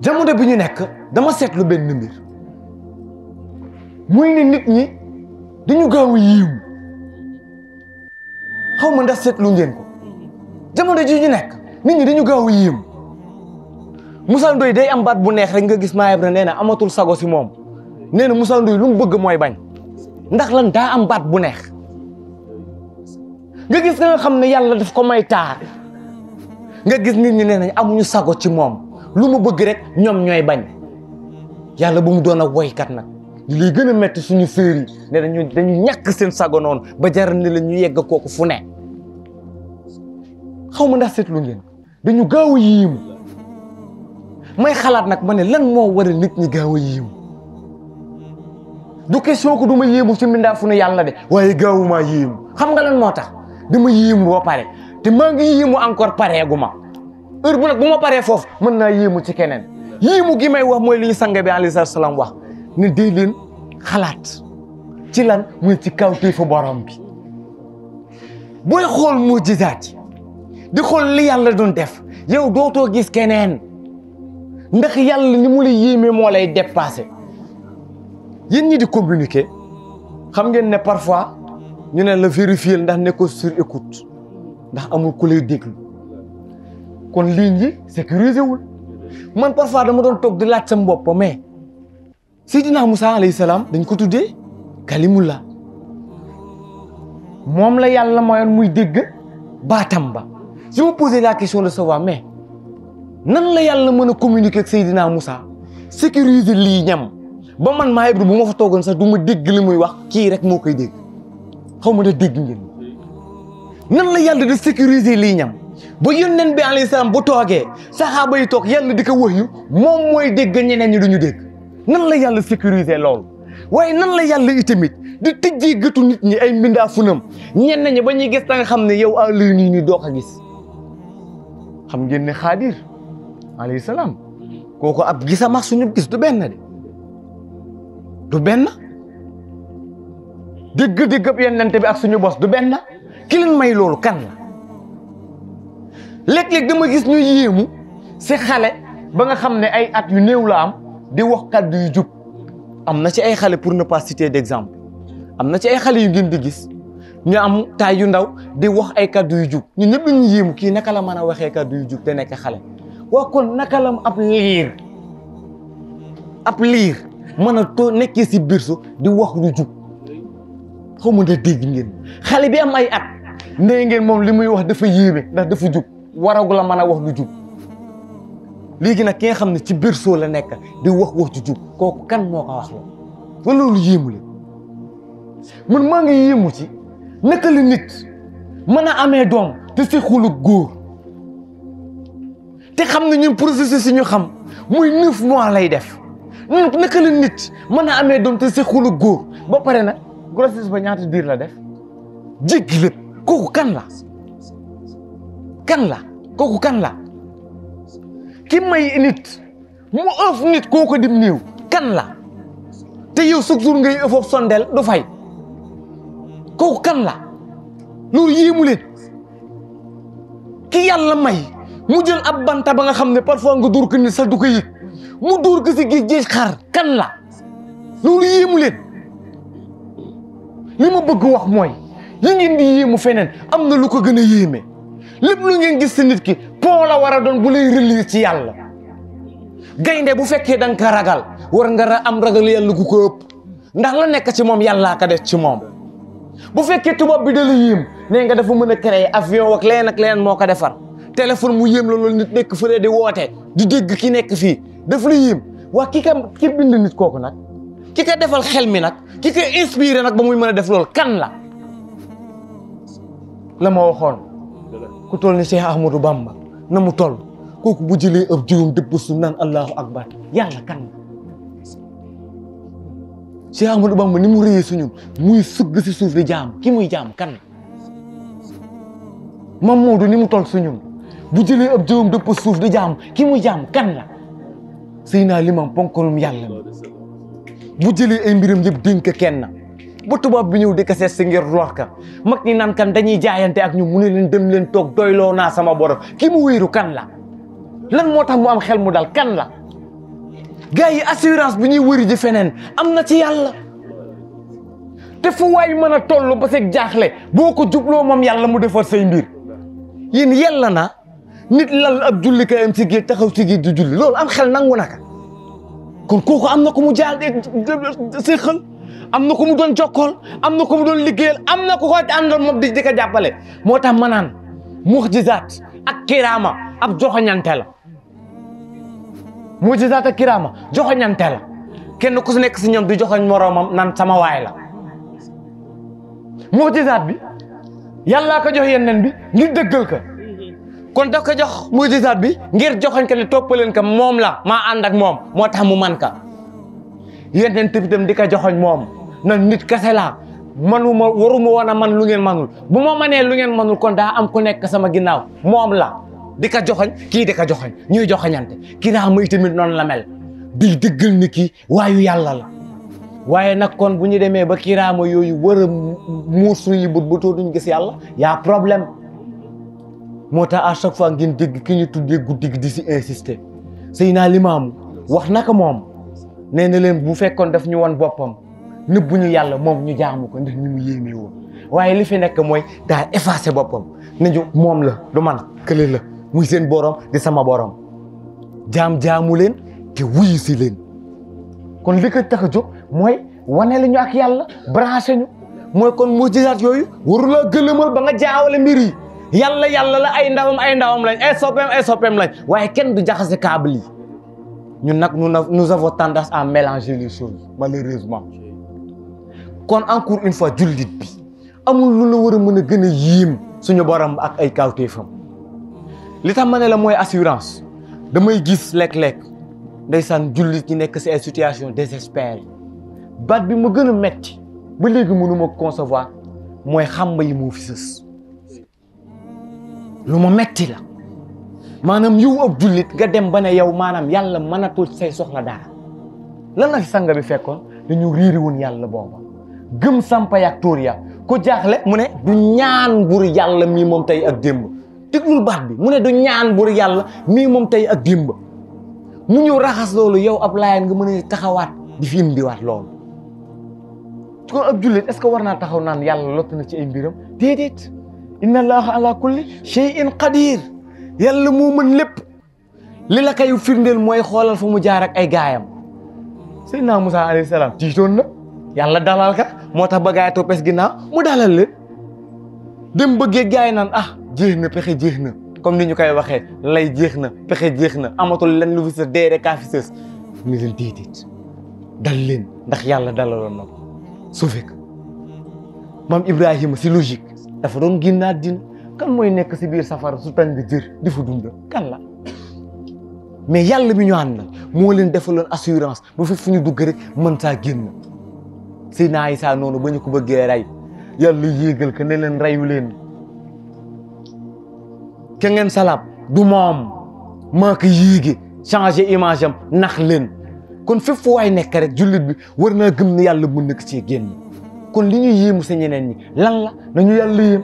jamono bi ñu nekk dama seetlu benn mbir muy ne nit ñi dañu gaaw a yiiw xaw ma ndax seetlu ngeen ko jamono ji ñu nekk nit ñi dañu gaaw a yiiw Moussa Ndoye day am baat bu neex rek nga gis Maa Ibra nee na amatul sago si moom nee na Moussa Ndoye lu mu bëgg mooy bañ ndax lan daa am baat bu neex nga gis nga xam ne yàlla daf ko may taar nga gis nit ñi nee nañ amuñu sago ci moom lu mu bëgg rek ñoom ñooy bañ yàlla bu mu doon a woykat nag li gën a metti suñu sœur yi ne dañu ñàkk seen sago noonu ba jaral ni la ñu yegg kooku fu ne xaw ma ndax seetlu ngeen dañu gaaw a yiimu may xalaat nag ma ne lan moo waral nit ñi gaaw a yiimu du question ko du ma yéemu ci mbindaa fu ne yàlla de waaye gaawumaa yéemu xam nga lan moo tax dama yéemu ba pare te maa ngi yéemu encore pareegu ma heure bu nag bu ma paree foofu mën naa yéemu ci keneen yéemu gi may wax mooy li ñu sang bi alayhi salaam wax ne dee leen xalaat ci lan muy ci kawteefu borom bi booy xool mujizaat yi di xool li yàlla doon def yow dootoo gis keneen ndax yàlla ni mu la yéemee moo lay dépassé yéen ñi di communiquer xam ngeen ne parfois ñu ne la vérifier ndax nekkoo sur écoute ndax amul ku lay déglu kon ligne yi sécurisé wul man parfois dama doon toog di laaj sama bopp mais Seydina Moussa alayhi salaam dañ ko tuddee kalimullah moom la yàlla mayoon muy dégg baatam ba je me posais la question de savoir mais nan la yàlla mën a communiquer ak Seydina Moussa sécuriser lii ñam ba man Maa Ibra bu ma fa toogoon sax du ma dégg li muy wax kii rek moo koy dégg xaw ma da dégg ngeen nan la yàlla di sécuriser lii ñam ba yónneen bi alayhi salaam bu toogee saxaaba yi toog yàlla di ko wax yu moom mooy dégg ñeneen ñi duñu dégg nan la yàlla sécuriser loolu waaye nan la yàlla itamit di tijji gëtu nit ñi ay mbindaa funam ñenn ñi ba ñuy gis da nga xam ne yow a lii nii doo ko gis xam ngeen ne Xaadir alayhi salaam kooku ab gisam ak suñu gis du benn de du benn dégg-dégg ab yennante bi ak suñu bos du benn ki leen may loolu kan la léeg-léeg dama gis ñu yéemu si xale ba nga xam ne ay at yu néew la am di wax kàddu yu jub am na ci ay xale pour ne pas citer d'exemple am na ci ay xale yu ngeen di gis ñu am taay yu ndaw di wax ay kàddu yu jub ñun ñëpp ñu yéemu kii naka la mën a waxee kàddu yu jub te nekk xale waa kon naka la ab liir mën a too nekkee si biir su di wax lu jub xaw ma da dégg ngeen xale bi am ay at nee ngeen moom li muy wax dafa yéeme ndax dafa jub waragu la mën a wax lu jub léegi nag ki nga xam ne ci biir soo la nekk di wax ju jub kooku kan moo ko wax la loolu yéemu leen man maa ngi yéemu ci naka la nit mën a amee doom te si xulu góor te xam ne ñun processus yi ñu xam muy 9 mois lay def naka la nit mën a amee doom te si xulu góor ba pare nag grossesse ba ñaata diir la def jéggi lépp kooku kan la kooku kan la ki may nit mu ëf nit kooku dim néew kan la te yow chaque jour ngay ëf foofu sondeel du fay kooku kan la loolu yéemu leen ki yàlla may mu jël ab banta ba nga xam ne parfois nga dóor ko nit sax du ko yëg mu dóor ko si géej xar kan la loolu yéemu leen li ma bëgg wax mooy li ngeen di yéemu feneen am na lu ko gën a yéeme lépp lu ngeen gis si nit ki pont la war a doon bu lay relier ci yàlla gaynde bu fekkee da nga ko ragal war nga am ragal yàlla ku ko ëpp ndax la nekk ci moom yàllaa ko def ci moom bu fekkee tubaab bi da la yéem nee nga dafa mën a créer avion ak leneen moo ko defar téléphone mu yéem la loolu nit nekk fële di woote di dégg ki nekk fii daf la yéem waa ki bind nit kooku nag ki ko defal xel mi nag ki ko inspiré nag ba muy mën a def loolu kan la ma waxoon ku toll ni Cheikh Ahmadou Bamba na mu toll kooku bu jëlee ëpp juróom dëpp su naan allahu akbar yàlla kan la Cheikh Ahmadou Bamba ni mu rëyee suñu muy sëgg si suuf di jaam ki muy jaam kan la Mam Moodu ni mu toll suñu bu jëlee ëpp juróom dëpp suuf di jaam ki muy jaam kan la Seydina Limam ponkalum yàlla bu jëlee ay mbiram yëpp dénk kenn ba tubaab bi ñëw di ko seet si ngir lor ka mag ñi naan kan dañuy jaayante ak ñu mu ne leen dem leen toog doyloo naa sama borom ki mu wéeru kan la lan moo tax mu am xel mu dal kan la gars yi assurance bi ñuy wëri ji feneen am na ci yàlla te fu waay mën a toll ba seeg jaaxle boo ko jubloo moom yàlla mu defar say mbir yéen yàlla na nit lal ab julli kayam ci géej taxaw ci géej du julli loolu am xel nangu naka kon kooku am na ko mu jaal séqal am na ko mu doon jokkool am na ko mu doon liggéeyal am na ko àndal moom di ko jàppale moo tax ma naan mu'jizaat ak kiraama ab joxoñante la mu'jizaat ak kiraama joxoñante la kenn ku si nekk si ñoom di joxoñ moroomam nan sama waay la mu'jizaat bi yàllaa ko jox yeneen bi ngir dëggal ko kon daf ko jox mu'jizaat bi ngir joxoñ ko ne toppaleen ko moom la maa ànd ak moom moo tax mu man ka yeneen tamit di ko joxoñ moom nan nit kese laa manuma waruma woon a man lu ngeen manul bu ma manee lu ngeen manul kon daa am ku nekk sama ginnaaw moom la di ko joxoñ kii di ko joxoñ ñuy joxoñante kii daa may tamit noonu la mel di dëggal ni kii waayu yàlla la waaye nag kon bu ñu demee ba kiraama yooyu war a muur suñu bët duñ gis yàlla y'a problème moo tax à chaque fois ngeen dégg ki ñu tuddee guddi gi di si insister Seydina Limaamu wax naka moom nee na leen bu fekkoon daf ñu won boppam nëbbu ñu yàlla moom ñu jaamu ko ndax ñu mu yéemee woon waaye li fi nekk mooy daa effacé boppam nañu moom la du man kële la muy seen borom di sama borom jaamu leen te wuyu si leen kon li ko tax a jóg mooy wane la ñu ak yàlla branché ñu mooy kon mujizaat yooyu waruloo gëlëmal ba nga jaawale mbir yi yàlla la ay ndawam lañ ay soppeem lañ waaye kenn du jaxase câble yi ñun nag nous avons tendance à mélanger les choses malheureusement kon encore une fois jullit bi amul lu la war a mën a gën a yiim suñu borom ak ay kawteefam li tax ma ne la mooy assurance damay gis léeg-léeg ndeysaan jullit ñi nekk si ay situation désespérée baat bi ma gën a metti ba léegi mënuma concevoir mooy xamba yi moo fi sës lu ma metti la maanaam yow ab jullit nga dem ba ne yow maanaam yàlla mënatul say soxla dara lan la fi sanga bi fekkoon dañu riiri woon yàlla booba gëm sampa yak tóor ya ku jaaxle mu ne du ñaan bur yàlla mii moom tey ak démb déglul baat bi mu ne du ñaan bur yàlla mii moom tey ak démb mu ñëw raxas loolu yow ab laayaan nga mën a taxawaat di fi indiwaat loolu kon ab jullit est-ce que war naa taxaw naan yàlla lott na ci ay mbiram déedéet inna allaha ala kulli shay'in qadir yàlla moo mën lépp li la koy firndeel mooy xoolal fa mu jaar ak ay gaayam Seydina Musaa alayhi salaam tiitoon na yàlla dalal ka moo tax ba gaay toppes ginnaaw mu dalal leen dem bëggee gaay naan jeex na pexe jeex na comme ni ñu koy waxee lay jeex na pexe jeex na amatul lenn lu fi sës dee rek kaa fi sës ni leen déedéet dal leen ndax yàlla dalaloon na ko sauvé ko maam Ibrahima si logique dafa doon génnaat dina kan mooy nekk si biir safara su tàng jër di fa dund kan la mais yàlla bi ñu àndal moo leen defaloon assurance ba fi fu ñu dugg rek mën saa génn Seydina Isaa noonu ba ñu ko bëggee rey yàlla yéegal ko ne leen reyu leen ke ngeen salab du moom maa ko yéege changé image am nax leen kon fépp fu waay nekk rek jullit bi war naa gëm ne yàlla mën na ko cee génn kon li ñuy yéemu sa ñeneen ñi lan la nañu yàlla yéem